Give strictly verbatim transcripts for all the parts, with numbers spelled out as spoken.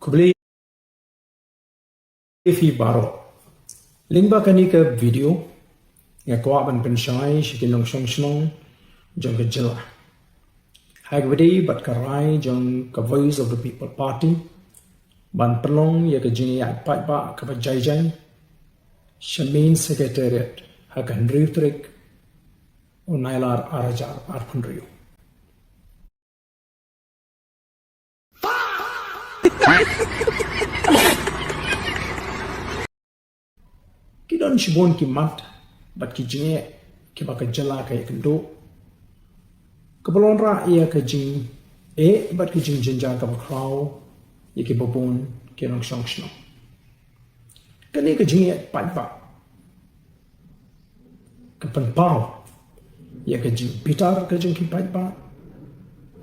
Khublei ïa phi baroh. Lyngba kane ka video nga kwah ban pynshai sha ki nongshong shnong jong ka jylla ha kaba ïadei bad ka rai jong ka Voice of the People Party ban pynlong ïa ka jingïaid paidbah kaba jai jai sha Main Secretariat ha ka hynriew tarik u Nailar ar hajar arphew hynriew. Ki don shibun ki mat bad ki jingeh kiba ka jylla ka ïakynduh, kaba wanrah ïa ka jingeh bad ka jingjynjar kaba khraw ïa kiba bun ki nongshong shnong. Kane ka jingïaid paidbah ka pynpaw ïa ka jingbitar ka jong ki paidbah,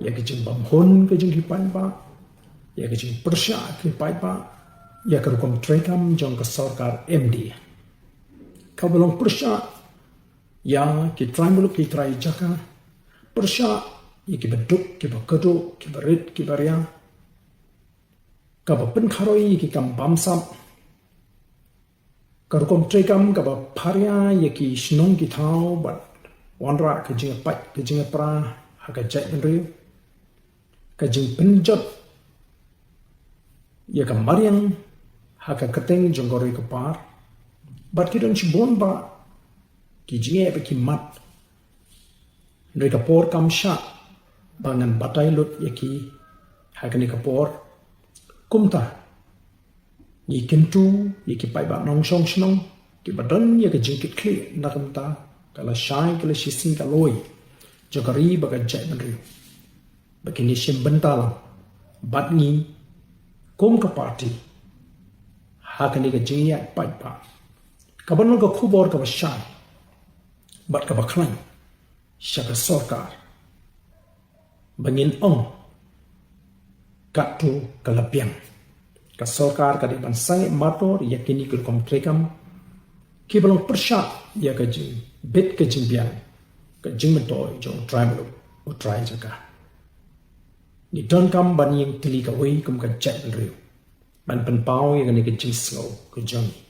ïa ka jingbymhun ka jong ki paidbah, ïa ka jingpyrshah ki paidbah ïa ka rukom treikam jong ka sorkar M D A, kaba long pyrshah ïa ki trai muluk ki trai jaka, pyrshah ïa kiba duk kiba kduh, kiba rit kiba ria, kaba pynkharoi ïa ki kam bamsap, ka rukom treikam kaba pharia ïa ki shnong ki thaw bad wanrah ka jingïapait ka jingïapra ha ka jaitbynriew, ka jingpynjot ïa ka mariang ha ka kyrteng jong ka ri ka par, bad ki don shibun bah ki jingeh bad ki mat. Hynrei ka por kam shah ba ngan batai lut ïa ki ha kane ka por. Kumta ngi kyntu ïa ki paidbah nongshong shnong kiba don ïa ka jingkitkhlieh na ka bynta ka lashai ka lashisngi ka lawei jong ka ri bad ka jaitbynriew ba kin ïashim bynta lang bad ngi kum ka party ha kane ka jingïaid paidbah, kaban long ka khubor kaba shai bad kaba khlaiñ sha ka sorkar ba ngin ong katto ka la biang. Ka sorkar ka dei ban sangeh mardor ïa kine ki rukom treikam kiba long pyrshah ïa ka jingbit ka jingbiang, ka jingmyntoi jong u trai muluk u trai jaka. Ngi donkam ban ïeng tylli kawei kum ka jaitbynriew ban pynpaw ïa kane ka jingsngew ka jong ngi.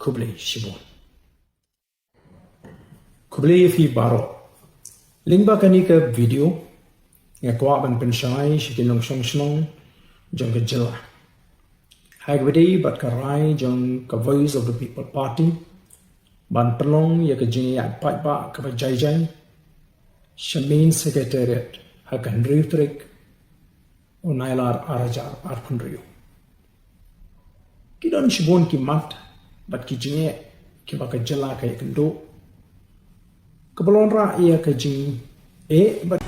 Khublei shibun. Khublei ïa phi baroh. Lyngba kane ka video nga kwah ban pynshai sha ki nongshong shnong jong ka jylla ha kaba ïadei bad ka rai jong ka Voice of the People Party ban pynlong ïa ka jingïaid paidbah kaba jai jai sha Main Secretariat ha ka hynriew tarik u Nailar ar hajar arphew hynriew. Ki don shibun ki mat bad ki jingeh kiba ka jylla ka ïakynduh, kaba wanrah ïa ka jingeh bad